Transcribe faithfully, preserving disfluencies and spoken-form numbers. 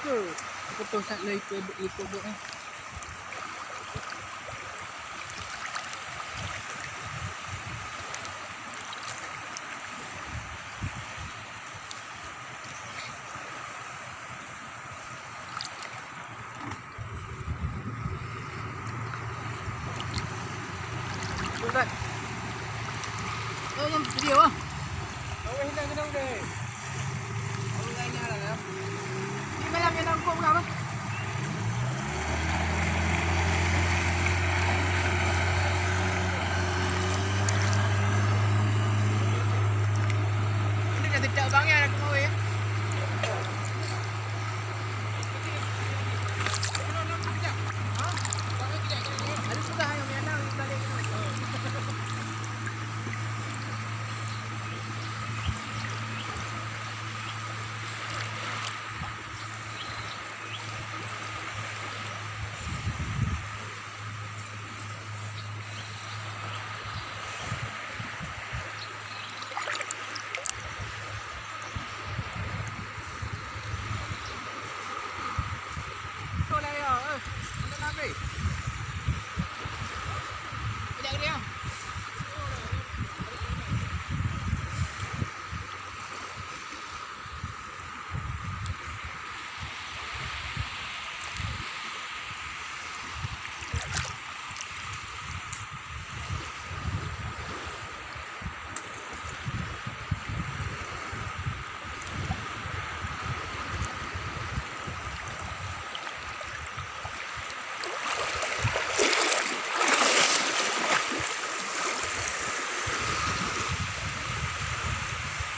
Ke, aku tahu sat lagi ke, ke, ke, eh. Ustaz. Oh, yang video ah. Oh, hilang kena udah. Oh, hilang, hilang, hilang. Ni malam yang nangkuk berapa? Ini dah tidak bang ya, aku mau ya.